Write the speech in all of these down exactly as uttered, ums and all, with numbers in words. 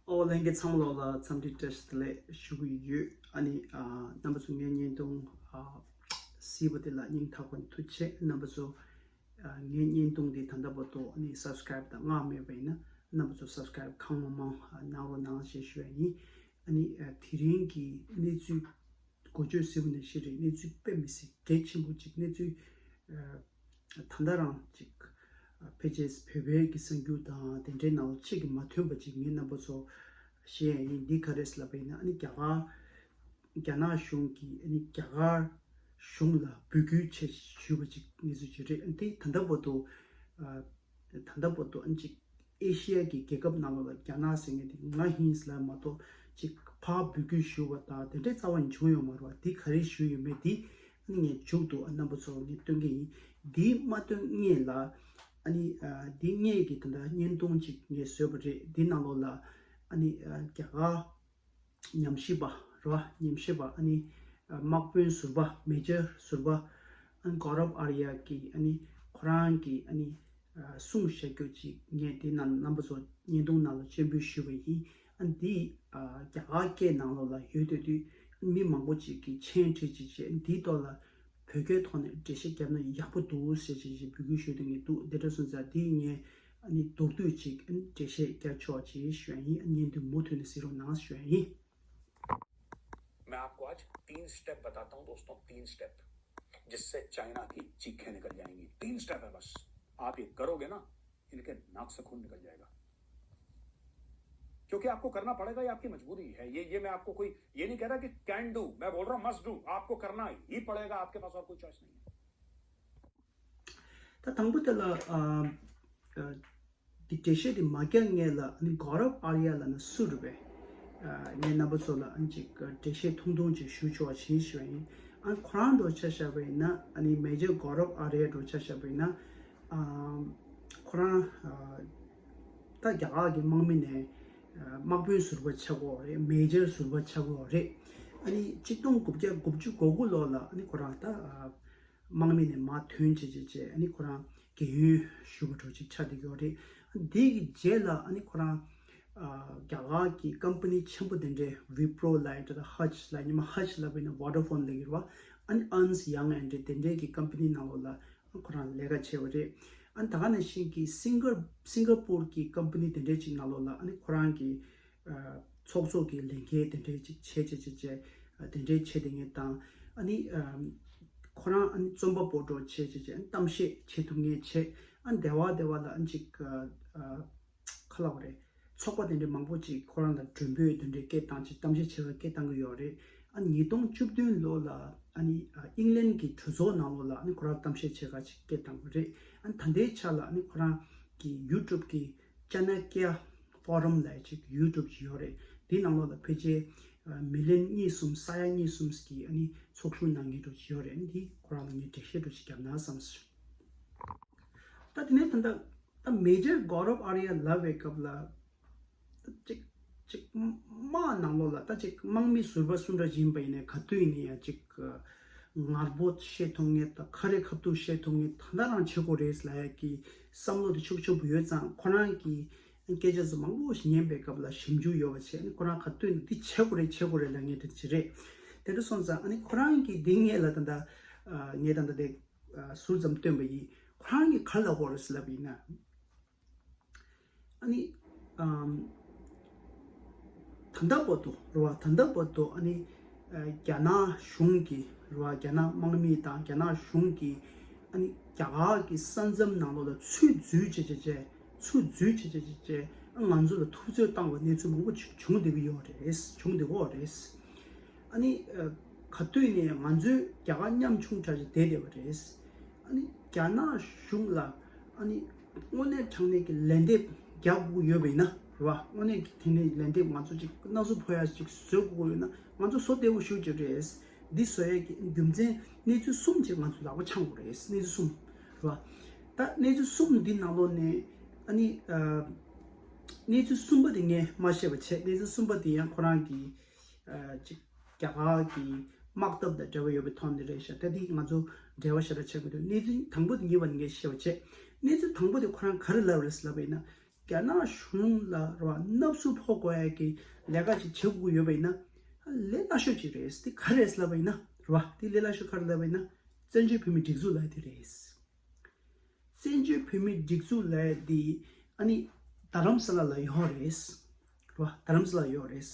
ཨོ་ལྷན་རྒྱས་ཚང་མ་ལོག་ལ་འཚམས་འདྲི་བཀྲ་ཤིས་བདེ་ལེགས་ཞུ་གི་ཡོད། ཨ་ནི་ཨ་རྣམ་པ་ཚོ་ངའི་བརྙན་ཐུང་ཨ་གཟིགས་པ་དེ་ལ་སྙིང་ཐག་པ་ནས་ཐུགས་རྗེ་ཆེ། རྣམ་པ་ཚོ་ཨ་ངའི་བརྙན་ཐུང་འདི་ད་ལྟ་བར་དུ་ཨ་ནི་སབ་སི་ཀ་རེབ་དང་མངགས་མེད་པ་ཡིན་ན་རྣམ་པ་ཚོ་སབ་སི་ཀ་རེབ་གང་མང་མང་ཨ་གནང་རོགས་གནང་ཞེས་ཞུ་ཡ་ཡིན། ཨ་ནི་ཨ་དེ་རིང་གི་གནས་ཚུལ་འགོ་བརྗོད་ཟེར་བ་ནང་བཞིན་རེད། གནས་ཚུལ་དཔེ་མི་སྲིད་གལ་ཆེན་པོ་ཅིག་གནས་ཚུལ་ཨ་ད་ལྟ་རང་ཅིག་ཕལ་ཆེར་བོད་པའི་གི་གསར་འགྱུར་དང་དེ་འདྲའི་ནང་ལ་ཆེད་ཀྱི་མ་ཐོན་པ་ཅིག་ངས་རྣམ་པ་ཚོ་བཤད་ཡ་ཡིན། འདི་ག་རེ་ཟེར་ལབ་པ་ཡིན་ན་ཨ་ནི་རྒྱ་གར་རྒྱ་ནག་གཞུང་གིས་ཨ་ནི་རྒྱ་གར་གཞུང་ལ་འབོད་སྐུལ་བྱས་ཞུས་པ་ཅིག་གནས་ཚུལ་ཅིག་རེད། ཨ་ནི་དེ་ད་ལྟ་བར་དུ་ཨ་ད་ལྟ་བར་དུ་ཨ་ནི་ཅིག་ཨེ་ཤི་ཡ་གི་རྒྱལ་ཁབ་ནང་ལོགས་ལ་རྒྱ་ནག་ཟེར་མཁན་དེ་ང་ཡིན་ཟེར་ལབ་མ་གཏོགས་ཅིག་ཕར་འབོད་སྐུལ་ཞུ་བ་དང་དེ་འདྲའི་རྩ་བ་ནས་བྱུང་ཡོད་མ་རེད་བ། དེ་ག་རེ་ཞུས་ཡོད་མེད་དེ་ཨ་ནི་ངས་མཇུག་ཏུ་ཨ་རྣམ་པ་ཚོར་ངས་སྟོན་གི་ཡིན། དེ་མ་སྟོན་སྔོན་ལ་ཨ་ནི་ཨ་དེ་སྔོན་གྱི་ད་ལྟ་བརྙན་ཐུང་ཅིག་ངས་བཟོས་པ་རེད། དེ་ནང་ལོགས་ལ་ཨ་ནི་ཨ་རྒྱ་གར་ཉམས་ཞིབ་པ་རེད་བ། ཉམས་ཞིབ་པ་ཨ་ནི་ཨ་དམག་དཔོན་ཟུར་པ་མེ་ཇར་ཟུར་པ་ཨ་ནི་གོ་རབ་ཨར་ཡ་གིས་ཨ་ནི་ཁོ་རང་གིས་ཨ་ནི་ཨ་གསུངས་བཞག་རྒྱུ་ཅིག་ངས་དེ་ནང་རྣམ་པ་ཚོ་བརྙན་ཐུང་ནང་ལ་སྤྱན་འབུལ་ཞུས་པ་ཡིན། ཨ་ནི་འདི་ཨ་རྒྱ་གར་སྐད་ནང་ལོགས་ལ་ཡོད་སྡོད་དུས་མི་མང་པོ་ཅིག་གིས་མཆན་བྲིས་བྱས་བྱས་འདིའི་ཐོག་ལ་བོད་སྐད་ཐོག་ནས་འགྲེལ་བཤད་བརྒྱབ་ན་ཡག་པོ་འདུག་ཟེར་བྱས་བྱས་འབོད་སྐུལ་ཞུས་བསྡད་མཁན་འདུག་དེ་འདྲ་སོང་ཙང་འདི་ངས་ཨ་ནི་མདོར་བསྡུས་ཅིག་ཨ་ནི་འགྲེལ་བཤད་རྒྱག་ཆོག་ཅེས་ཞུ་ཡ་ཡིན། ཨ་ནི་བརྙན་ཐུང་མུ་མཐུད་ནས་གཟིགས་རོགས་གནང་ཞུ་ཡ་ཡིན། मैं आपको आज तीन स्टेप बताता हूं दोस्तों, तीन स्टेप जिससे चाइना की चीखें निकल जाएंगी। तीन स्टेप है बस, आप ये करोगे ना, इनके नाक से खून निकल जाएगा। क्योंकि आपको करना पड़ेगा, ये आपकी मजबूरी है। ये ये मैं आपको कोई ये नहीं कह रहा कि कैन डू, मैं बोल रहा हूं मस्ट डू। आपको करना ही पड़ेगा, आपके पास और कोई चॉइस नहीं है। ད་དང་པོ་དེ་ལ་ཨ་ཨ་འདི་འགྲེལ་བཤད་དེ་མ་རྒྱག་སྔོན་ལ་ཨ་ནི་གོ་རབ་ཨར་ཡ་ལབ་ན་སུ་རེད་པས། ཨ་ངས་རྣམ་པ་ཚོ་ལ་ཨ་ནི་ཅིག་འགྲེལ་བཤད་ཐུང་ཐུང་ཅིག་ཞུ་ཆོག་བྱིན་ཞུ་བ་ཡིན། ཨ་ཁོ་རང་འགྲོ་ཆ་བཞག་པ་ཡིན་ན་ཨ་ནི་མེ་ཇར་གོ་རབ་ཨར་ཡ་འགྲོ་ཆ་བཞག་པ་ཡིན་ན་ཨ་ཁོ་རང་ཨ་ད་རྒྱ་གར་གྱི་དམག་མི་ནས་ཨ་དམག་དཔོན་ཟུར་པ་ཆགས་ཀྱི་ཡོད་རེད། མེ་ཇར་ཟུར་པ་ཆགས་ཀྱི་ཡོད་རེད། ཨ་ནི་གཅིག་སྟོང་དགུ་བརྒྱ་དགུ་བཅུ་གོ་དགུ་ལོ་ལ་ཨ་ནི་ཁོ་རང་ད་ཨ་དམག་མི་ནས་མར་ཐོན་བྱས་བྱས་བྱས་ཨ་ནི་ཁོ་རང་རྒས་ཡོལ་ཞུ་བ་འདྲ་ཅིག་ཆགས་བསྡད་ཡོད་རེད། ཨ་དེ་གི་རྗེས་ལ་ཨ་ནི་ཁོ་རང་ཨ་རྒྱ་གར་གྱི་ཀམ་པ་ནི་ཆེན་པོ་དེ་འདྲའི་ཝི་པྲོ་ལབ་ཡ་འདྲ་དང་ཧཆ་ལབ་ཉི་མ་ཧཆ་ལབ་པ་ཡིན་ན་ཝོ་ཌ་ཕོན་ལབ་ཀྱི་རེད་བ། ཨ་ནི་ཨརནས་ཡང་ཡང་འདྲ་དེ་འདྲའི་གི་ཀམ་པ་ནི་ནང་ལོགས་ལ་ཁོ་རང་ལས་ཀ་བྱས་པ་རེད། ཨ་ནི་ད་ག་ནང་བཞིན་གྱི་སིང་ག་སིང་ག་པོར་གྱི་ཀམ་པ་ནི་དེ་འདྲའི་ཅིག་ནང་ལོགས་ལ་ཨ་ནི་ཁོ་རང་གི་ཨ་ཚོགས་གཙོ་གི་ལས་འགན་དེ་འདྲའི་ཅིག་བྱས་བྱས་བྱས་བྱས་ཨ་དེ་འདྲའི་བྱས་བསྡད་མཁན་དང་ཨ་ནི་ཨ་ཁོ་རང་ཨ་ནི་རྩོམ་པ་པོ་འདྲ་བྱས་བྱས་བྱས་ཨ་ནི་གཏམ་བཤད་བྱེད་ཐུབ་མཁན་བྱས། ཨ་ནི་སྡེ་བ་སྡེ་བ་ལ་ཨ་ནི་ཅིག་ཨ་ཨ་ག་ལབ་དགོས་རེད། ཚོགས་པ་དེ་འདྲ་མང་པོ་ཅིག་ཁོ་རང་ལ་མགྲོན་འབོད་དེ་འདྲའི་སྐད་བཏང་ཅིག་གཏམ་བཤད་བྱེད་གར་སྐད་བཏང་གི་ཡོད་རེད། ཨ་ཉིས་སྟོང་བཅུ་བདུན་ལོ་ལ་ཨ་ནི་ཨ་ཨིང་ལན་གྱི་གྲོས་ཚོགས་ནང་ལོགས་ལ་ཨ་ནི་ཁོ་རང་གཏམ་བཤད་བྱེད་གར་ཅིག་སྐད་བཏང་གི་རེད། ཨ་ནི་ད་ལྟའི་ཆ་ལ་ཨ་ནི་ཁོ་རང་གི་ཡུ་ཊུབ་གི་ཅ་ན་ཀྱ་ཕོ་རམ་ལབ་ཅིག་ཡུ་ཊུབ་ཅིག་ཡོད་རེད། དེའི་ནང་ལོགས་ལ་ཕལ་ཆེར་ཨ་མི་ལི་ཡན་གཉིས་གསུམ་ས་ཡ་གཉིས་གསུམ་གྱི་ཨ་ནི་ཚོགས་ཞུགས་གནང་མཁན་འདྲ་ཅིག་ཡོད་རེད། ཨ་ནི་དེ་ཁོ་རང་ལ་ངས་འགྲེལ་བཤད་འདྲ་ཅིག་བརྒྱབ་ན་བསམ་སོང་། ད་དེ་ནས་ད་ལྟ་ད་མེ་ཇར་གོ་རབ་ཨར་ཡ་ལབ་པའི་སྐབས་ལ་ད་ཅིག་ཅིག་དམག་ནང་ལོགས་ལ་ད་ཅིག་དམག་མི་ཟུར་པ་སུ་འདྲ་ཡིན་པ་ཡིན་ནའི་ག་དུས་ཡིན་ནའི་ཡང་ཅིག་ངར་པོ་བཤད་ཐུབ་མཁན་དང་ཁ་རས་ཁ་ཐུག་བཤད་ཐུབ་མཁན་ད་ལྟ་རང་བྱེད་དགོས་རེད་ལབ་ཡ་གི་བསམ་བློ་དེ་ཆུང་ཆུང་པོ་ཡོད་ཙང་ཁོ་རང་གི་སྐད་ཆ་ཚོ་མང་པོ་ཞིག་ཉན་པའི་སྐབས་ལ་ཞིབ་འཇུག་ཡོད་པ་བྱས་ནས་ཁོ་རང་ག་དུས་ནས་འདི་བྱེད་དགོས་རེད་བྱེད་དགོས་རེད་ལབ་མཁན་དེ་ཅིག་རེད། དེ་འདྲ་སོང་ཙང་ཨ་ནི་ཁོ་རང་གིས་འདི་སྔོན་ལ་ད་ལྟ་ངས་ད་ལྟ་དེ་ཟུར་ཙམ་བཏོན་པ་ཡིན། ཁོ་རང་གིས་ག་ལབ་ཡོད་རེད་ཟེར་ལབ་པ་ཡིན་ན། ཨ་ནི་ཨམ་ད་ལྟ་བར་དུ་རེད་བ། ད་ལྟ་བར་དུ་ཨ་ནི་ཨ་རྒྱ་ནག་གཞུང་གིས་རེད་བ། རྒྱ་ནག་དམག་མི་དང་རྒྱ་ནག་གཞུང་གིས་ཨ་ནི་རྒྱ་གར་གྱི་ས་མཚམས་ནང་ལོགས་ལ་ཚུར་འཛུལ་བྱས་བྱས་བྱས་ཚུར་འཛུལ་བྱས་བྱས་བྱས་ཨ་ང་ཚོ་ལ་ཐུབ་ཚོད་བཏང་བའི་གནས་ཚུལ་མང་པོ་བྱུང་བསྡད་ཀྱི་ཡོད་རེད། བྱུང་བསྡད་ཀྱི་ཡོད་རེད། ཨ་ནི་ཨ་ག་དུས་ནས་ང་ཚོའི་རྒྱ་གར་ཉམ་ཆུང་དྲགས་ཅིག་བསྡད་བསྡད་པ་རེད། ཨ་ནི་རྒྱ་ནག་གཞུང་ལ་ཨ་ནི་དངོས་གནས་དྲང་གནས་ཀྱི་ལན་འདེབས་རྒྱག་དགོས་ཡོད་པ་ཡིན་ན་རེད་བ། དངོས་གནས་ཀྱི་དེ་ནས་ལན་འདེབས་ང་ཚོ་ཅིག་སྣ་ཚོགས་ཕོག་ཡ་ཅིག་བཟོ་དགོས་ཡོད་ན་ང་ཚོ་བཟོ་བདེ་བོ་ཞུ་རྒྱུ་རེད། འདི་བཟོ་ཡས་ཀྱི་རྒྱུ་མཚན་གནས་ཚུལ་གསུམ་ཅིག་ང་ཚོ་ལག་པ་འཆང་དགོས་རེད། གནས་ཚུལ་གསུམ་རེད་བ། ད་གནས་ཚུལ་གསུམ་འདི་ནང་ལོགས་ནས་ཨ་ནི་ཨ་གནས་ཚུལ་གསུམ་པ་དེ་ངས་མ་བཤད་པ་བྱས། གནས་ཚུལ་གསུམ་པ་དེ་ཡང་ཁོ་རང་གི་ཨ་ཅིག་རྒྱ་གར་གྱི་དམག་འཐབ་དང་འབྲེལ་བ་ཡོད་པའི་ཐོག་ནས་རེད་ཤག་ད་འདི་ང་ཚོ་འབྲེལ་བ་ཞེ་དྲག་ཆགས་ཀྱི་འདུག་གནས་ཚུལ་དང་པོ་དེ་གཉིས་པ་ངས་བཤད་པ་བྱས། གནས་ཚུལ་དང་པོ་དེ་ཁོ་རང་ག་རེ་ལབ་རེད་ཟེར་ལབ་པ་ཡིན་ན། རྒྱ་ནག་གཞུང་ལ་རེད་བ། གནབ་སུ་ཕོག་དགོས་ཡ་གི་ལས་ཀ་ཅིག་བྱེད་དགོས་ཡོད་པ་ཡིན་ན། ལས་སླ་ཤོས་ཅིག་རེད། དེ་ག་རེ་རེད་ལབ་པ་ཡིན་ན་རེད་བ། དེ་ལས་སླ་ཤོས་ག་རེ་ལབ་པ་ཡིན་ན། བཙན་བྱོལ་བོད་མིའི་སྒྲིག་འཛུགས་ལབ་ཡ་དེ་རེད། བཙན་བྱོལ་བོད་མིའི་སྒྲིག་འཛུགས་ལབ་ཡ་དེ་ཨ་ནི་རྡ་རམ་ས་ལ་ལ་ཡོད་རེད། རེད་བ། རྡ་རམ་ས་ལ་ཡོད་རེད།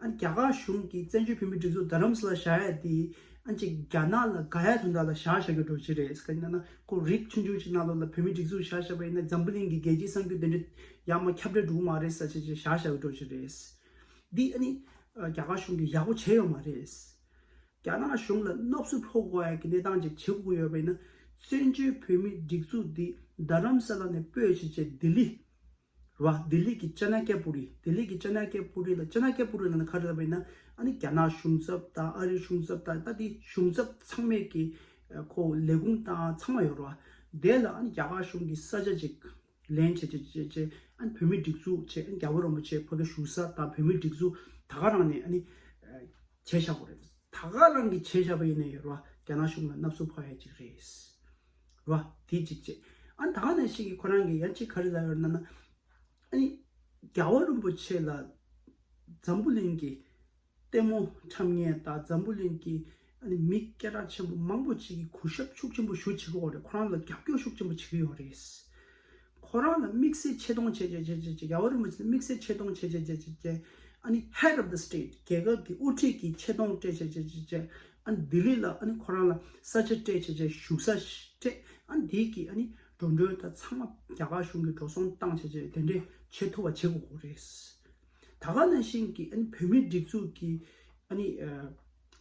ཨ་ནི་རྒྱ་གར་གཞུང་གིས་བཙན་བྱོལ་བོད་མིའི་སྒྲིག་འཛུགས་རྡ་རམ་ས་ལ་བཞག་ཡ་དེ་ཨ་ནི་ཅིག་རྒྱ་ནག་ལ་དགའ་ཡ་དོན་དག་ལ་བཞག་བཞག་རྒྱུ་འདྲ་ཅིག་རེད། ག་ཡིན་ན་ཁོ་རིགས་ཆུང་ཆུང་ཅིག་ནང་ལོགས་ལ་བོད་མིའི་སྒྲིག་འཛུགས་བཞག་བཞག་པ་ཡིན་ན་འཛམ་བུ་གླིང་གི་རྒྱལ་སྤྱིའི་གསར་འགྱུར་དེ་འདྲ་ཡར་མར་ཁྱབ་བསྒྲགས་འགྲོ་གི་མ་རེད་ཟེར་བྱས་བྱས་བཞག་བཞག་རྒྱུ་འདྲ་ཅིག་རེད། འདི་ཨ་ནི་རྒྱ་གར་གཞུང་གིས་ཡག་པོ་བྱས་ཡོད་མ་རེད། རྒྱ་ནག་གཞུང་ལ་གནབ་སུ་ཕོག་དགོས་ཡ་གི་གནས་སྟངས་ཅིག་བྱེད་དགོས་ཡོད་པ་ཡིན་ན། བཙན་བྱོལ་བོད་མིའི་སྒྲིག་འཛུགས་འདི་རྡ་རམ་ས་ལ་ནས་སྤོས་བྱས་བྱས་ལྡི་ལི། རེད་བ། ལྡི་ལི་གི་ཅ་ན་ཀེ་པུ་རི། ལྡི་ལི་གི་ཅ་ན་ཀེ་པུ་རི་ལ། ཅ་ན་ཀེ་པུ་རི་ལ་ནི་ག་རེ་ལབ་པ་ཡིན་ན། ཨ་ནི་རྒྱ་ནག་གཞུང་ཚབ་དང་ཨ་རིའི་གཞུང་ཚབ་དང་། ད་དེ་གཞུང་ཚབ་ཚང་མས་ཀྱི་ཁོ་ལས་ཁུངས་དང་ཚང་མ་ཡོད་རེད་བ། དེ་ལ་ཨ་ནི་རྒྱ་གར་གཞུང་གི་ས་ཆ་ཅིག་ལེན་བྱས་བྱས་བྱས་བྱས། ཨ་ནི་བོད་མིའི་སྒྲིག་འཛུགས་བྱས། ཨ་ནི་རྒྱལ་བ་རིན་པོ་ཆེ་ཕ་གི་བཞུགས་ས་དང་བོད་མིའི་སྒྲིག་འཛུགས་ད་ག་རང་ནས་ཨ་ནི་བྱས་བཞག་པ་རེད། ད་ག་རང་གིས་བྱས་བཞག་པ་ཡིན་ན་ཡོད་རེད་བ། རྒྱ་ནག་གཞུང་ལ་གནབ་སུ་ཕོག་ཡ་ཅིག་རེད་བ། དེ་གཅིག་བྱས། ཨ་ནི་ད་ག་ནང་བཞིན་གྱི་ཁོ་རང་གིས་ཡང་གཅིག་ག་རེ་ལབ་ཡོད་ན་ན། ཨ་ནི་རྒྱལ་བ་རིན་པོ་ཆེ་ལ་འཛམ་བུ་གླིང་གི་ལྟད་མོ་འཁྲབ་མཁན་དང་འཛམ་བུ་གླིང་གི་ཨ་ནི་མི་སྐད་གྲགས་ཆེན་པོ་མང་པོ་ཅིག་གིས་གུས་ཞབས་ཤུགས་ཆེན་པོ་ཞུ་བྱེད་ཀྱི་ཡོད་རེད། ཁོ་རང་ལ་རྒྱབ་སྐྱོར་ཤུགས་ཆེན་པོ་བྱེད་ཀྱི་ཡོད་རེད། ཁོ་རང་ལ་དམིགས་བསལ་ཆེ་མཐོང་བྱས་བྱས་བྱས་བྱས་བྱས། རྒྱལ་བ་རིན་པོ་ཆེ་ལ་དམིགས་བསལ་ཆེ་མཐོང་བྱས་བྱས་བྱས་བྱས་བྱས། ཨ་ནི་head of the state རྒྱལ་ཁབ་ཀྱི་དབུ་ཁྲིད་ཀྱི་ཆེ་མཐོང་སྤྲད་བྱས་བྱས་བྱས་བྱས། ཨ་ནི་ལྡི་ལི་ལ་ཨ་ནི་ཁོ་རང་ལ་ས་ཆ་སྤྲད་བྱས་བྱས། བཞུགས་ས་སྤྲད། ཨ་ནི་དེ་གི་ཨ་ནི་འགྲོ་གྲོན་དང་ཚང་མ་རྒྱ་གར་གཞུང་གིས་འགྲོ་སོང་བཏང་བྱས་བྱས། དེ་འདྲས་བྱེད་ཐུབ་པ་བྱེད་དགོས་ཀྱི་རེད། ད་ག་ནང་བཞིན་གྱི་ཨ་ནི་བོད་མིའི་སྒྲིག་འཛུགས་ཀྱི་ཨ་ནི་ཨ་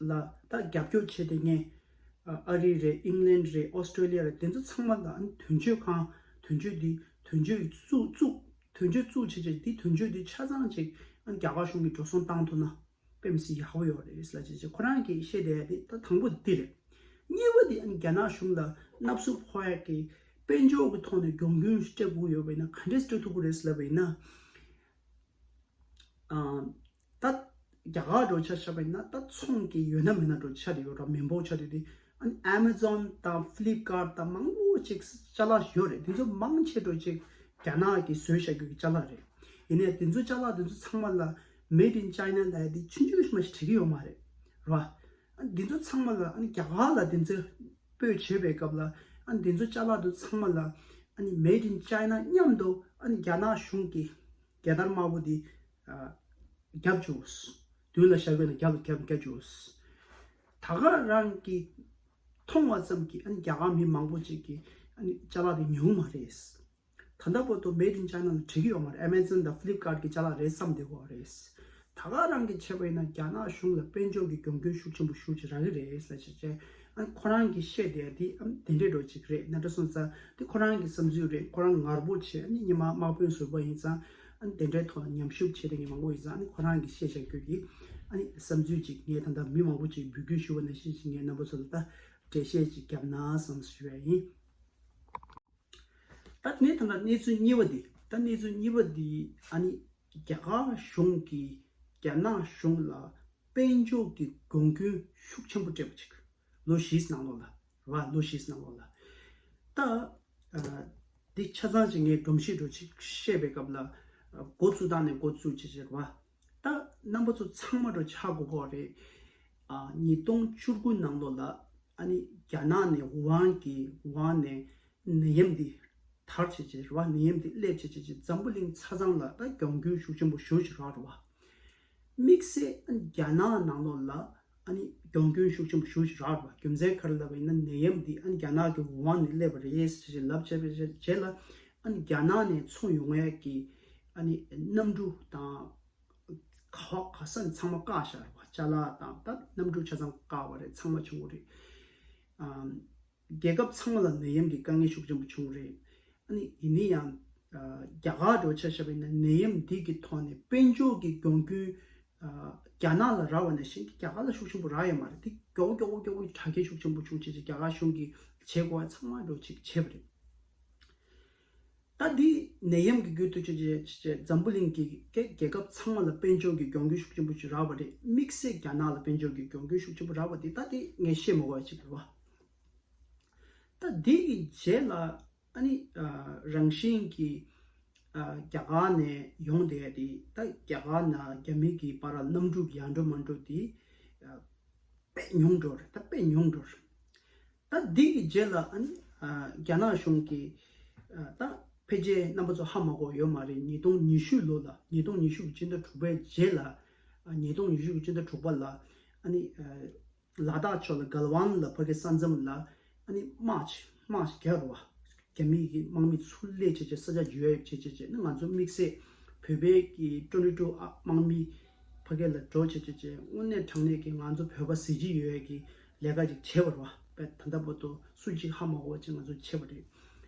ལ་ད་རྒྱབ་སྐྱོར་བྱས་ཏེ་ངས་ཨ་ཨ་རི་རེད། ཨིང་ལན་རེད། ཨོ་སི་ཀྲོ་ལི་ཡ་རེད། དེ་ཚོ་ཚང་མ་ལ་ཨ་ནི་དོན་གཅོད་ཁང་། དོན་གཅོད་འདི་དོན་གཅོད་བཙུགས་བཙུགས། དོན་གཅོད་བཙུགས་བྱས་བྱས། འདི་དོན་གཅོད་འདི་ཆ་ཚང་ཅིག་ཨ་ནི་རྒྱ་གར་གཞུང་གིས་འགྲོ་སོང་བཏང་ཐུབ་ན་དཔེ་མི་སྲིད་ཡག་པོ་ཡོད་རེད་ལབ་བྱས་བྱས། ཁོ་རང་གིས་བཤད་བསྡད་ཡ་དེ་ད་དང་པོ་འདི་རེད། གཉིས་པ་དེ་ཨ་ནི་རྒྱ་ནག་གཞུང་ལ་གནབ་སུ་ཕོག་ཡ་གི་དཔལ་འབྱོར་གྱི་ཐོག་ནས་གྱོང་གུན་སྤྲད་དགོས་ཡོད་པ་ཡིན་ན་ག་འདྲས་སྤྲད་ཐུབ་ཀྱི་རེད་ལབ་པ་ཡིན་ན། ཨ་ད་རྒྱ་གར་འདྲ་ཆ་བཞག་པ་ཡིན་ན་ད་ཚོང་གི་ཡོད་ན་མེད་ན་འདྲ་ཆ་དེ་ཡོད་ར། མི་འབོར་ཆ་དེ་དེ་ཨ་ནི་Amazon དང་Flipkart དང་མང་པོ་ཅིག་ཅ་ལག་ཡོད་རེད། དེ་ཚོ་མང་ཆེ་འདྲ་ཅིག་རྒྱ་ནག་གིས་བཟོས་བཞག་རྒྱུ་གི་ཅ་ལག་རེད། ཡིན་ནའི་དེ་ཚོ་ཅ་ལག་དེ་ཚོ་ཚང་མ་ལ་Made in China ལབ་ཡ་དེ་ཆུང་ཆུང་ཞིག་མ་ཞིག་བྲིས་ཀྱི་ཡོད་མ་རེད། རེད་བ། ཨ་ནི་དེ་ཚོ་ཚང་མ་ལ་ཨ་ནི་རྒྱ་གར་ལ་དེ་ཚོ་སྤོས་བྱེད་པའི་སྐབས་ལ་ཨ་ནི་དེ་ཚོ་ཅ་ལག་དེ་ཚང་མ་ལ་ཨ་ནི་Made in China མཉམ་དུ་ཨ་ནི་རྒྱ་ནག་གཞུང་གི་རྒྱལ་དར་དམར་པོ་འདི་ཨ་བརྒྱབ་བཅུག་མདུན་ལ་བཞག་པ་ཡིན་ན་བརྒྱབ་བརྒྱབ་བརྒྱབ་བཅུག་ད་ག་རང་གིས་མཐོང་བ་ཙམ་གྱིས་ཨ་ནི་རྒྱ་གར་མི་མང་པོ་ཅིག་གིས་ཨ་ནི་ཅ་ལག་དེ་ཉོ་གི་མ་རེད། ད་ལྟ་བར་དུ་Made in China ལ་བྲིས་ཀྱི་ཡོད་མ་རེད། Amazon དང་Flipkart གི་ཅ་ལག་རེད་བསམ་བསྡད་ཡོད་རེད། ད་ག་རང་གིས་བྱས་པ་ཡིན་ན་རྒྱ་ནག་གཞུང་ལ་དཔལ་འབྱོར་གྱི་གྱོང་གུན་ཤུགས་ཆེན་པོ་ཞེ་པོ་ཅིག་རག་གི་རེད་ཟེར་བྱས་བྱས། ཨ་ནི་ཁོ་རང་གིས་བཤད་བསྡད་ཡ་དེ་ཨ་ནི་དེ་འདྲས་འདྲ་ཅིག་རེད། ནཱ་ད་སོང་ཙང་དེ་ཁོ་རང་གི་བསམ་ཚུལ་རེད། ཁོ་རང་ངར་པོ་བྱས། ཨ་ནི་ཉི་མ་དམག་དཔོན་ཟུར་པ་ཡིན་ཙང་། ཨ་ནི་དེ་འདྲའི་ཐོག་ལ་ཉམས་ཞིབ་བྱས་བསྡད་མཁན་མང་པོ་ཡིན་ཙང་། ཨ་ནི་ཁོ་རང་གིས་བཤད་བཞག་རྒྱུ་གི་ཨ་ནི་བསམ་ཚུལ་ཅིག་ངས་ད་ལྟ་མི་མང་པོ་ཅིག་འབོད་སྐུལ་ཞུ་བ་ནང་བཞིན་ཅིག་ངས་རྣམ་པ་ཚོ་ལ་ད་འགྲེལ་བཤད་ཅིག་བརྒྱབ་ན་བསམ་ཞུ་ཡ་ཡིན། ད་ངས་ད་ལྟ་གནས་ཚུལ་གཉིས་པ་འདི། ད་གནས་ཚུལ་གཉིས་པ་འདི་ཨ་ནི་རྒྱ་གར་གཞུང་གིས་རྒྱ་ནག་གཞུང་ལ་དཔལ་འབྱོར་གྱི་གྱོང་གུན་ཤུགས་ཆེན་པོ་སྤྲད་པ་ཅིག་ལོ་བཞིའི་ནང་ལོགས་ལ་རེད་བ། ལོ་བཞིའི་ནང་ལོགས་ལ། ད་ཨ་འདི་ཆ་ཚང་ཅིག་ངས་སྒྲོམ་གཞི་འདྲ་ཅིག་བཤད་པའི་སྐབས་ལ། ཨ་འགོ་བཙུགས་སྟངས་ནས་འགོ་བཙུགས་བྱས་བྱས་རེད་བ། ད་རྣམ་པ་ཚོ་ཚང་མ་འདྲ་ཆགས་དགོས་ཀྱི་རེད། ཨ་ཉིས་སྟོང་བཅུ་དགུ་ནང་ལོགས་ལ་ཨ་ནི་རྒྱ་ནག་ནས་ཝུ་ཧན་གྱི་ཝུ་ཧན་ནས་ནད་ཡམས་འདི་དར་བྱས་བྱས་རེད་བ། ནད་ཡམས་འདི་སླེབས་བྱས་བྱས་བྱས་འཛམ་བུ་གླིང་ཆ་ཚང་ལ་ད་གྱོང་གུན་ཤུགས་ཆེན་པོ་ཞེ་པོ་ཅིག་རག་རེད་བ། དམིགས་བསལ་ཨ་ནི་རྒྱ་ནག་ནང་ལོགས་ལ་ཨ་ནི་གྱོང་གུན་ཤུགས་ཆེན་པོ་ཞེ་པོ་ཅིག་རག་རེད་བ། རྒྱུ་མཚན་ག་རེ་ལབ་པ་ཡིན་ན་ནད་ཡམས་འདི་ཨ་ནི་རྒྱ་ནག་གི་ཝུ་ཧན་ནས་སླེབས་པ་རེད་ཟེར་ལབ་བྱས་པའི་རྗེས་ལ། ཨ་ནི་རྒྱ་ནག་ནས་ཚོང་ཡོང་ཡས་ཀྱི་ཨ་ནི་གནམ་གྲུ་དང་ག་བ་ག་ས་ནས་ཚང་མ་བཀག་བཞག་རེད་བ། ཅ་ལག་དང་ད་གནམ་གྲུ་ཆ་ཚང་བཀག་པ་རེད། ཚང་མ་བྱུང་བ་རེད། ཨམ། རྒྱལ་ཁབ་ཚང་མ་ལ་ནད་ཡམས་ཀྱི་དཀའ་ངལ་ཤུགས་ཆེན་པོ་བྱུང་རེད། ཨ་ནི་ཡིན་ན་ཡང་ཨ་རྒྱ་གར་འདྲ་ཆ་བཞག་པ་ཡིན་ན་ནད་ཡམས་འདི་གི་ཐོག་ནས་དཔལ་འབྱོར་གྱི་གྱོང་གུན་ཨ་རྒྱ་ནག་ལ་རག་པ་ནང་བཞིན་གྱི་རྒྱ་གར་ལ་ཤུགས་ཆེན་པོ་རག་ཡོད་མ་རེད། འདི་མགྱོགས་མགྱོགས་མགྱོགས་དྲག་སྐྱེད་ཤུགས་ཆེན་པོ་བྱུང་བྱས་བྱས་རྒྱ་གར་གཞུང་གིས་བྱེད་དགོས་པ་ཚང་མ་འདྲ་ཅིག་བྱས་པ་རེད། ད་འདི་ནད་ཡམས་ཀྱི་བརྒྱུད་དུ་ཆུ་ཆེ་ཆེ་འཛམ་བུ་གླིང་གི་རྒྱལ་ཁབ་ཚང་མ་ལ་དཔལ་འབྱོར་གྱི་གྱོང་གུན་ཤུགས་ཆེན་པོ་ཞིག་རག་པ་རེད། དམིགས་བསལ་རྒྱ་ནག་ལ་དཔལ་འབྱོར་གྱི་གྱོང་གུན་ཤུགས་ཆེན་པོ་རག་པ་འདི་ད་འདི་ངས་བཤད་མ་དགོས་པ་ཅིག་རེད་བ། ད་འདི་གི་རྗེས་ལ་ཨ་ནི་ཨ་རང་བཞིན་གྱི་ ཨ་རྒྱ་གར་ནས་ཡོང་བསྡད་ཡ་དེ་ད་རྒྱ་གར་ནང་རྒྱ་མི་གི་བར་ལ་གནམ་གྲུ་གི་ཡར་འགྲོ་མར་འགྲོ་དེ་ཨ་དཔེ་ཉུང་འགྲོ་རེད། ད་དཔེ་ཉུང་འགྲོ་རེད། ད་འདི་གི་རྗེས་ལ་ཨ་ནི་ཨ་རྒྱ་ནག་གཞུང་གིས་ཨ་ད་ཕལ་ཆེར་རྣམ་པ་ཚོ་ཧ་མ་གོ་ཡོད་མ་རེད། ཉིས་སྟོང་ཉི་ཤུ་ལོ་ལ་ཉིས་སྟོང་ཉི་ཤུ་གི་སྤྱི་ཟླ་དྲུག་པའི་རྗེས་ལ་ཨ་ཉིས་སྟོང་ཉི་ཤུ་གི་སྤྱི་ཟླ་དྲུག་པ་ལ་ཨ་ནི་ཨ་ལ་དྭགས་ཕྱོགས་ལ་གལ་ཝང་ལ་ཕ་གི་ས་མཚམས་ལ་ཨ་ནི་དམག་ཅིག་དམག་ཅིག་རྒྱག་རུ་བ། རྒྱ་མི་གི་དམག་མི་ཚུར་སླེབས་བྱས་བྱས་ས་ཆ་འཇུ་ཡ་བྱས་བྱས་བྱས་ནི་ང་ཚོ་དམིགས་བསལ་བོད་པའི་གི་ཀྲོ་ནི་ཀྲོ་ཨ་དམག་མི་ཕ་གི་ལ་འགྲོ་བྱས་བྱས་བྱས་དངོས་གནས་དྲང་གནས་ཀྱི་ང་ཚོ་བོད་པ་གཟི་བརྗིད་ཡོད་ཡ་གི་ལས་ཀ་ཅིག་བྱས་པ་རེད་བ། དཔེ་ད་ལྟ་བར་དུ་སུ་གཅིག་ཧ་མ་གོ་བ་ཅིག་ང་ཚོ་བྱས་པ་རེད།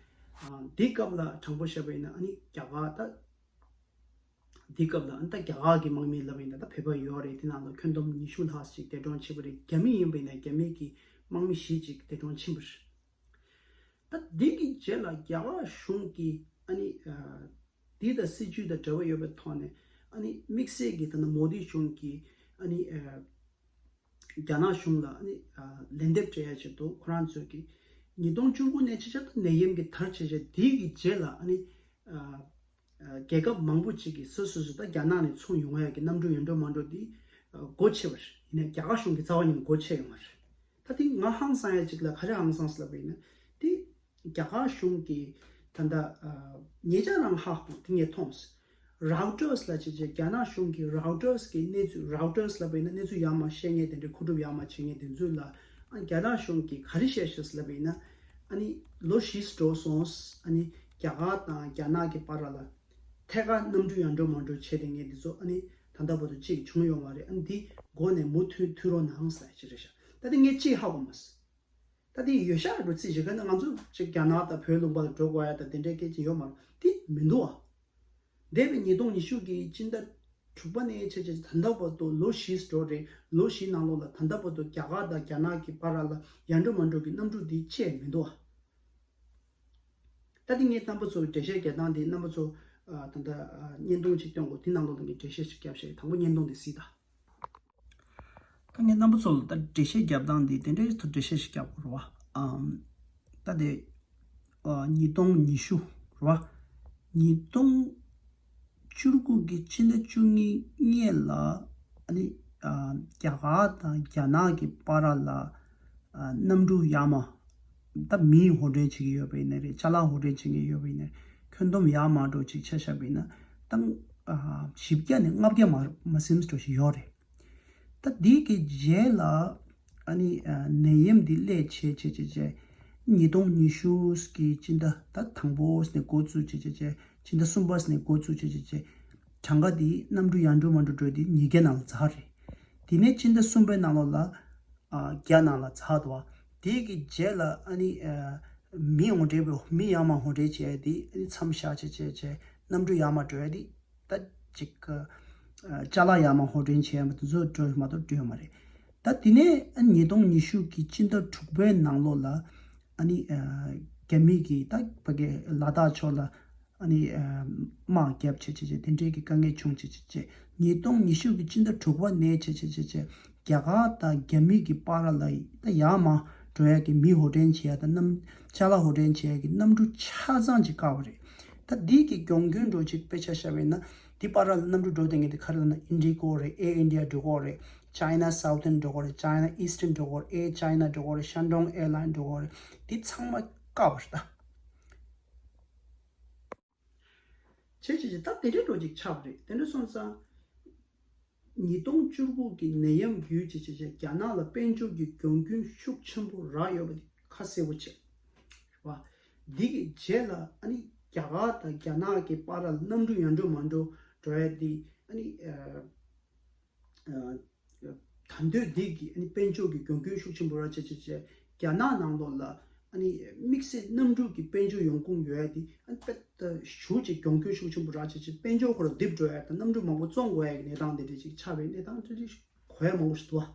ཨ་འདི་སྐབས་ལ་དྲང་པོ་བཤད་པ་ཡིན་ན་ཨ་ནི་རྒྱ་གར་ད། འདི་སྐབས་ལ་ཨ་ནི་ད་རྒྱ་གར་གྱི་དམག་མི་ལབ་པ་ཡིན་ན་ད་བོད་པ་ཡོད་རེད། དེ་ནང་ལ་ཁྱོན་བསྡོམས་ཉི་ཤུ་ལྷག་ཅིག་འདས་གྲོངས་ཕྱིན་པ་རེད། རྒྱ་མི་ཡིན་པ་ཡིན་ན་རྒྱ་མི་གི་དམག་མི་བཞི་ཅིག་འདས་གྲོངས་ཕྱིན་པ་རེད། ད་འདི་གི་རྗེས་ལ་རྒྱ་གར་གཞུང་གིས་ཨ་ནི་ཨ་འདི་དང་སྲིད་ཇུས་དང་འབྲེལ་བ་ཡོད་པའི་ཐོག་ནས་ཨ་ནི་དམིགས་བསལ་གྱི་ད་ནི་མོ་དི་གཞུང་གིས་ཨ་ནི་ཨ་རྒྱ་ནག་གཞུང་ལ་ཨ་ནི་ཨ་ལན་འདེབས་སྤྲད་ཡ་ཆེད་དུ་ཁོ་རང་ཚོས་ཀྱི་ཉིས་སྟོང་བཅུ་དགུ་ནས་ཆེ་ཆེར་དུ་ནད་ཡམས་ཀྱི་དར་ཆེ་ཆེ་འདི་གི་རྗེས་ལ་ཨ་ནི་ཨ་ཨ་རྒྱལ་ཁབ་མང་པོ་ཅིག་གིས་སོ་སོ་སོ་ད་རྒྱ་ནག་ནས་ཚོང་ཡོང་ཡ་གི་གནམ་གྲུ་ཡར་འགྲོ་མར་འགྲོ་འདི་ཨ་སྒོ་ཕྱེ་བ་རེད། ཡིན་ནའི་རྒྱ་གར་གཞུང་གིས་རྩ་བ་ཉིད་ནས་སྒོ་ཕྱེ་ཡོད་མ་རེད། ད་དེ་ང་ཧང་སང་ཡ་ཅིག་ལ་ག་རེ་ཧང་སངས་ལབ་པ་ཡིན་ན་དེ་རྒྱ་གར་གཞུང་གིས་ད་ལྟ་ཨ་ཉེ་ཆར་རང་ཧ་གོ་དེ་ངས་མཐོང་སོང་། རའུ་ཊར་སི་ལ་བྱས་བྱས་རྒྱ་ནག་གཞུང་གིས་རའུ་ཊར་སི་གི་གནས་ཚུལ་རའུ་ཊར་སི་ལབ་པ་ཡིན་ན་གནས་ཚུལ་ཡར་མར་བཤད་མཁན་དེ་འདྲའི་མཁོ་སྒྲུབ་ཡར་མར་བྱེད་མཁན་དེ་ཚོ་ལ་ཨ་རྒྱ་ནག་གཞུང་གིས་ག་རེ་བཤད་ཤག་ལབ་པ་ཡིན་ན་ཨ་ནི་ལོ་བཞི་འགྲོ་སོང་། ཨ་ནི་རྒྱ་གར་དང་རྒྱ་ནག་གི་བར་ལ་ཐད་ཀར་གནམ་གྲུ་ཡར་འགྲོ་མར་འགྲོ་བྱས་དེ་ངས་འདི་ཚོ་ཨ་ནི་ད་ལྟ་བར་དུ་གཅིག་བྱུང་ཡོད་མ་རེད། ཨ་ནི་འདི་མགོ་ནས་མུ་མཐུད་མཐུད་རོགས་གནང་ཟེར་ཞིག་རེད་ཤག་ད་དེ་ངས་གཅིག་ཧ་གོ་མ་སོང་། ད་དེ་ཡོད་ཤག་འགྲོ་རྩིས་བྱེད་མཁན་ནི་ང་ཚོ་ཅིག་རྒྱ་ནག་དང་བོད་ལུང་པ་ལ་འགྲོ་དགོས་ཡ་ད་དེ་འདྲའི་སྐད་ཆ་ཡོད་མ་རེད། དེ་མི་འདུག་ཨ། འདས་པའི་ཉིས་སྟོང་ཉི་ཤུ་གི་སྤྱི་ཟླ་དྲུག་པ་ནས་བྱས་བྱས་ད་ལྟ་བར་དུ་ལོ་བཞི་འགྲོ་རེད། ལོ་བཞི་ནང་ལོགས་ལ་ད་ལྟ་བར་དུ་རྒྱ་གར་དང་རྒྱ་ནག་གི་བར་ལ་ཡར་འགྲོ་མར་འགྲོ་གི་གནམ་གྲུ་འདི་བཅད་མི་འདུག་ཨ། ད་འདི་ངས་རྣམ་པ་ཚོར་འགྲེལ་བཤད་རྒྱག་སྟངས་འདི་རྣམ་པ་ཚོ་ཨ་ད་ལྟ་ཨ་བརྙན་ཐུང་ཅིག་སྟོན་དགོས། འདི་ནང་ལོགས་ལ་ངས་འགྲེལ་བཤད་ཅིག་བརྒྱབ་བཞག་དང་པོ་བརྙན་ཐུང་འདི་གཟིགས་དང་། ད་ངས་རྣམ་པ་ཚོ་ལ་ད་འགྲེལ་བཤད་རྒྱབ་སྟངས་འདི་དེ་འདྲའི་ཐོག་འགྲེལ་བཤད་ཞིག་རྒྱབ་དགོས་རེད་བ། ཨམ། ད་དེ་ཨ་ཉིས་སྟོང་ཉི་ཤུ་རེད་བ། ཉིས་སྟོང་བཅུ་དགུ་གི་ཕྱི་ཟླ་བཅུ་གཉིས་སྔོན་ལ་ཨ་ནི་ཨ་རྒྱ་གར་དང་རྒྱ་ནག་གི་བར་ལ་ཨ་གནམ་གྲུ་ཡར་མར་ད་མིའི་འགྲོ་གྲོན་བྱེད་ཀྱི་ཡོད་པ་ཡིན་ན་རེད། ཅ་ལག་འགྲོ་གྲོན་བྱེད་ཀྱི་ཡོད་པ་ཡིན་ན་རེད། ཁྱོན་བསྡོམས་ཡར་མར་འགྲོ་ཅིག་ཆ་བཞག་པ་ཡིན་ན་ཏང་ཨ་བཞི་བརྒྱ་ནས་ལྔ་བརྒྱ་མ་མ་ཟིན་འགྲོ་ཞིག་ཡོད་རེད། ད་འདི་གི་རྗེས་ལ་ཨ་ནི་ཨ་ནད་ཡམས་འདི་སླེབས་བྱས་བྱས་བྱས་བྱས་ཉིས་སྟོང་ཉི་ཤུ་གི་སྤྱི་ཟླ་ད་དང་པོ་ནས་འགོ་བཙུགས་བྱས་བྱས་བྱས་སྤྱི་ཟླ་གསུམ་པ་ནས་འགོ་བཙུགས་བྱས་བྱས་བྱས་གྲངས་ཀ་འདི་གནམ་གྲུ་ཡར་འགྲོ་མར་འགྲོ་འགྲོ་འདི་ཉིས་བརྒྱ་ནང་ལ་ཚར་རེད། དེ་ནས་སྤྱི་ཟླ་གསུམ་པའི་ནང་ལོགས་ལ་ཨ་བརྒྱ་ནང་ལ་ཚར་འདུག་བ། དེ་གི་རྗེས་ལ་ཨ་ནི་ཨ་མི་འགྲོ་གྲོན་པའི་མི་ཡར་མར་འགྲོ་གྲོན་བྱས་ཏེ་ཨ་ནི་མཚམས་བཞག་བྱས་བྱས་བྱས་གནམ་གྲུ་ཡར་མར་འགྲོ་ཡ་དེ་ད་ཅིག་ཨ་ཅ་ལག་ཡར་མར་འགྲོ་གྲོན་བྱས་ཡ་མ་དེ་ཚོ་འགྲོ་མ་གཏོགས་འགྲོ་ཡོད་མ་རེད། ད་དེ་ནས་ཨ་ཉིས་སྟོང་ཉི་ཤུ་གི་སྤྱི་ཟླ་དྲུག་པའི་ནང་ལོགས་ལ་ཨ་ནི་ཨ་རྒྱ་མི་གིས་ད་ཕ་གི་ལ་དྭགས་ཕྱོགས་ལ་ཨ་ནི་ཨ་དམག་བརྒྱབ་བྱས་བྱས་བྱས་དེ་འདྲའི་གི་དཀའ་ངལ་བྱུང་བྱས་བྱས་བྱས་ཉིས་སྟོང་ཉི་ཤུ་གི་སྤྱི་ཟླ་དྲུག་པ་ནས་བྱས་བྱས་བྱས་བྱས་རྒྱ་གར་དང་རྒྱ་མི་གི་བར་ལ་ད་ཡར་མར་འགྲོ་ཡ་གི་མི་འགྲོ་གྲོན་བྱེད་ཡ་དང་གནམ་ཅ་ལག་འགྲོ་གྲོན་བྱེད་ཡ་གི་གནམ་གྲུ་ཆ་ཚང་ཅིག་བཀག་པ་རེད། ད་འདི་གི་གྱོང་གུན་འགྲོ་ཅིག་དཔེ་ཆ་བཞག་པ་ཡིན་ན་འདི་བར་ལ་གནམ་གྲུ་འགྲོ་བསྡད་མཁན་དེ་ག་རེ་ལབ་ན་ཨིན་ཌི་གོ་རེད། ཨེར་ཨིན་ཌི་ཡ་འགྲོ་གི་རེད། ཅའི་ན་སའུ་ཐན་འགྲོ་གི་རེད། ཅའི་ན་ཨིས་ཊན་འགྲོ་གི་རེད། ཨེར་ཅའི་ན་འགྲོ་གི་རེད། ཤན་ཏོང་ཨེར་ལའིན་འགྲོ་གི་རེད། འདི་ཚང་མ་བཀག་པ་རེད་ད། བྱས་བྱས་བྱས་ད་དེ་འདྲའི་འགྲོ་ཅིག་ཆགས་པ་རེད། དེ་འདྲ་སོང་ཙང་ཉིས་སྟོང་བཅུ་དགུ་གི་ནད་ཡམས་བརྒྱུད་བྱས་བྱས་བྱས་རྒྱ་ནག་ལ་དཔལ་འབྱོར་གྱི་གྱོང་གུན་ཤུགས་ཆེན་པོ་རག་ཡོད་པ་དེ་ཁ་གསལ་པོ་བྱས་རེད་བ། འདི་གི་རྗེས་ལ་ཨ་ནི་རྒྱ་གར་དང་རྒྱ་ནག་གི་བར་ལ་གནམ་གྲུ་ཡར་འགྲོ་མར་འགྲོ་འགྲོ་ཡ་དེ་ཨ་ནི་ཨ། ཨ་ད་འདོད་འདི་གི་ཨ་ནི་དཔལ་འབྱོར་གྱི་གྱོང་གུན་ཤུགས་ཆེན་པོ་རག་བྱས་བྱས་བྱས་རྒྱ་ནག་ནང་ལོགས་ལ་ཨ་ནི་དམིགས་བསལ་གནམ་གྲུ་གི་དཔལ་འབྱོར་ཡོང་ཁུངས་ཡོད་ཡ་དེ་ཨ་ནི་དཔེ་ད་ཞེ་པོ་ཅིག་གྱོང་གུན་ཤུགས་ཆེན་པོ་རག་བྱས་བྱས་དཔལ་འབྱོར་ཁོ་རང་རྡིབ་འགྲོ་ཡ་དང་གནམ་གྲུ་མང་པོ་བཙོང་དགོས་ཡ་གི་གནས་སྟངས་དེ་འདྲ་ཅིག་ཆགས་པའི་གནས་སྟངས་དེ་འདྲ་གོ་ཡ་མང་པོ་ཞིག་འདུག་བ།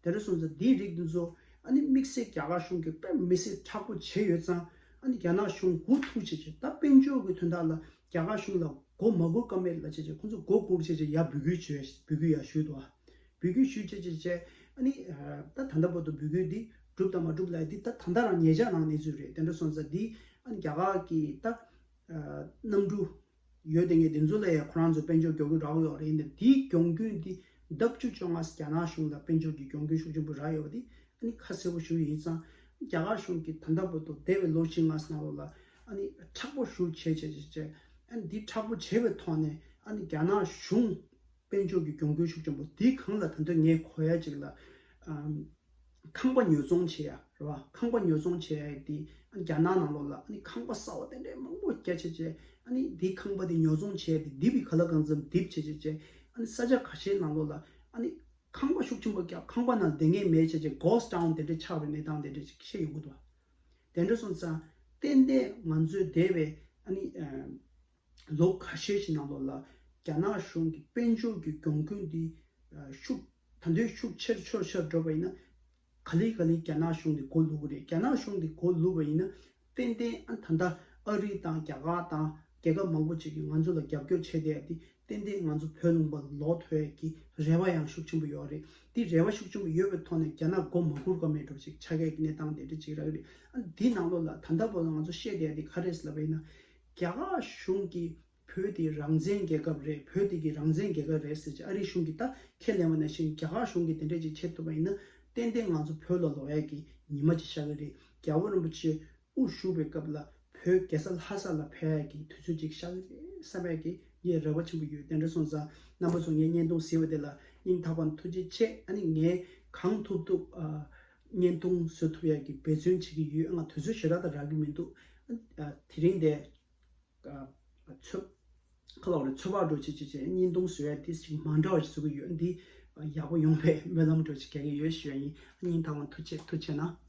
དེ་འདྲ་སོང་ཙང་འདིའི་རིགས་འདི་ཚོ་ཨ་ནི་དམིགས་བསལ་རྒྱ་གར་གཞུང་གིས་དཔེ་མི་སྲིད་མཁྲེགས་པོ་བྱས་ཡོད་ཙང་ཨ་ནི་རྒྱ་ནག་གཞུང་མགོ་ཐུག་བྱས་བྱས་ད་དཔལ་འབྱོར་གྱི་དོན་དག་ལ་རྒྱ་གར་གཞུང་ལ་མགོ་མ་སྒུར་ཀ་མེད་ལ་བྱས་བྱས་ཁོང་ཚོ་མགོ་སྒུར་བྱས་བྱས་ཡར་འབོད་སྐུལ་བྱས་འབོད་སྐུལ་ཡར་ཞུས་འདུག་ཨ། འབོད་སྐུལ་ཞུས་བྱས་བྱས་བྱས་ཨ་ནི་ད་ད་ལྟ་བར་དུ་འབོད་སྐུལ་འདི་གྲུབ་དང་མ་གྲུབ་ལ་འདི་ད་ད་ལྟ་རང་ཉེ་ཆར་རང་གནས་ཚུལ་རེད། དེ་འདྲ་སོང་ཙང་འདི་ཨ་ནི་རྒྱ་གར་གྱི་ད་གནམ་གྲུ་ ཡོད་དེ་ངས་དེ་ཚོ་ལ་ཡང་ཁོ་རང་ཚོ་དཔལ་འབྱོར་མགྱོགས་རྒྱུ་རག་ཡོད་རེད། འདི་དེའི་གྱོང་གུན་འདི་ལྡབ་བཅུ་བཅོ་ལྔ་རྒྱ་ནག་གཞུང་ལ་དཔལ་འབྱོར་གྱི་གྱོང་གུན་ཤུགས་ཆེན་པོ་རག་ཡོད་པ་འདི་ཨ་ནི་ཁ་གསལ་པོ་ཞུ་ཡིན་ཙང་། རྒྱ་གར་གཞུང་གིས་ད་ལྟ་བར་དུ་འདས་པའི་ལོ་བཞི་ལྔ་ནང་ལོགས་ལ་ཨ་ནི་མཁྲེགས་པོ་ཞེ་པོ་བྱས་བྱས་བྱས་བྱས། ཨ་ནི་འདི་མཁྲེགས་པོ་བྱས་པའི་ཐོག་ནས་ཨ་ནི་རྒྱ་ནག་གཞུང་དཔལ་འབྱོར་གྱི་གྱོང་གུན་ཤུགས་ཆེན་པོ་འདི་གང་ལ་ད་ལྟ་ངས་གོ་ཡ་ཅིག་ལ། ཨམ། ཁང་པ་ཉོ་ཚོང་བྱེད་ཡ་རེད་བ། ཁང་པ་ཉོ་ཚོང་བྱེད་ཡ་དེ་ཨ་ནི་རྒྱ་ནག་ནང་ལོགས་ལ་ཨ་ནི་ཁང་པ་གསར་པ་དེ་འདྲའི་མང་པོ་རྒྱ་ཆེ་ཆེ། ཨ་ནི་འདི་ཁང་པ་དེ་ཉོ་ཚོང་བྱེད་ཡ་དེ་རྡིབ་པའི་ག་ལ་གང་འཚམ་རྡིབ་བྱེད་བྱེད་བྱེད། ཨ་ནི་ས་ཆ་ཁ་ཤས་ནང་ལོགས་ལ་ཨ་ནི་ཁང་པ་ཤུགས་ཆེན་པོ་རྒྱག་ཁང་པ་ནང་བསྡད་མཁན་མེད་བྱས་བྱས་ghost town དེ་འདྲ་ཆགས་པའི་གནས་སྟངས་དེ་འདྲ་ཅིག་བཤད་ཡོང་གི་འདུག་དེ་འདྲ་སོང་ཙང་ཏན་ཏན་ང་ཚོས་འདས་པའི་ཨ་ནི་ཨ་ལོ་ཁ་ཤས་ཤིག་ནང་ལོགས་ལ་རྒྱ་ནག་གཞུང་གི་དཔལ་འབྱོར་གྱི་གྱོང་གུན་འདི་ཨ་ཤུགས་ད་དུང་ཤུགས་ཆེར་ཆེར་ཆེར་འགྲོ་བ་ཡིན་ན། ག་ལེ་ག་ལེ་རྒྱ་ནག་གཞུང་གིས་མགོ་ལུག་གི་རེད། རྒྱ་ནག་གཞུང་གིས་མགོ་ལུག་པ་ཡིན་ན་ཏན་ཏན་ཨ་ད་ལྟ་ཨ་རི་དང་རྒྱ་གར་དང་རྒྱལ་ཁབ་མང་པོ་ཅིག་གིས་ང་ཚོ་ལ་རྒྱབ་སྐྱོར་བྱས་བསྡད་ཡ་དེ་ཏན་ཏན་ང་ཚོ་བོད་ལུང་པ་ལོག་ཐུབ་ཡ་གི་རེ་བ་ཡང་ཤུགས་ཆེན་པོ་ཡོད་རེད། དེ་རེ་བ་ཤུགས་ཆེན་པོ་ཡོད་པའི་ཐོག་ནས་རྒྱ་ནག་མགོ་མ་སྒུར་ག་མེད་འགྲོ་ཅིག་ཆགས་ཡ་གི་གནས་སྟངས་དེ་འདྲ་ཅིག་རག་གི་རེད། ཨ་འདི་ནང་ལོགས་ལ་ད་ལྟ་བར་ལ་ང་ཚོ་བཤད་བསྡད་ཡ་དེ་ག་རེད་ཟེར་ལབ་པ་ཡིན་ན། རྒྱ་གར་གཞུང་གིས་བོད་དེ་རང་བཙན་རྒྱལ་ཁབ་རེད། བོད་དེ་གི་རང་བཙན་རྒྱལ་ཁབ་རེད་ཟེར་ཅིག་ཨ་རི་གཞུང་གིས་ད་ཁས་ལེན་པ་ནང་བཞིན་རྒྱ་གར་གཞུང་གིས་དེ་འདྲ་ཅིག་བྱེད་ཐུབ་པ་ཡིན་ན་ཏན་ཏན་ང་ཚོ་བོད་ལ་ལོག་ཡ་གི་ཉི་མ་ཅིག་ཤར་གི་རེད། རྒྱལ་བ་རིན་པོ་ཆེ་དབུ་བཞུགས་པའི་སྐབས་ལ་བོད་རྒྱལ་ས་ལྷ་ས་ལ་ཕེབས་ཡ་གི་དུས་ཚོད་ཅིག་ཤར་གི་རེད་བསམ་ཡ་གི་ངས་རེ་བ་ཆེན་པོ་ཡོད། དེ་འདྲ་སོང་ཙང་རྣམ་པ་ཚོ་ངའི་བརྙན་ཐུང་གཟིགས་པ་དེ་ལ་སྙིང་ཐག་པ་ནས་ཐུགས་རྗེ་ཆེ། ཨ་ནི་ངས་གང་ཐུབ་ཐུབ་ཨ་བརྙན་ཐུང་བཟོ་ཐུབ་ཡ་གི་འབད་བརྩོན་བྱེད་ཀྱི་ཡོད། ང་དུས་ཚོད་ཞེ་དྲག་ད་རག་གི་མི་འདུག་ཨ་དེ་རིང་དེ། ཨ་ཚོད། ཁ་ལོག་རེ་ཚོད་དཔག་འགྲོ་བྱེད་བྱེད་བྱེད་བརྙན་ཐུང་བཟོ་ཡ་དེ་ཞིག་མ་འདྲ་བ་ཞིག་བཟོ་གི་ཡོད། འདི་ཡག་པོ་ཡོང་བའི་སྨོན་ལམ་འགྲོ་བྱེད་རྒྱག་གི་ཡོད་ཞུ་ཡ་ཡིན། སྙིང་ཐག་པ་ཐུགས་རྗེ་ཐུགས་རྗེ་གནང་།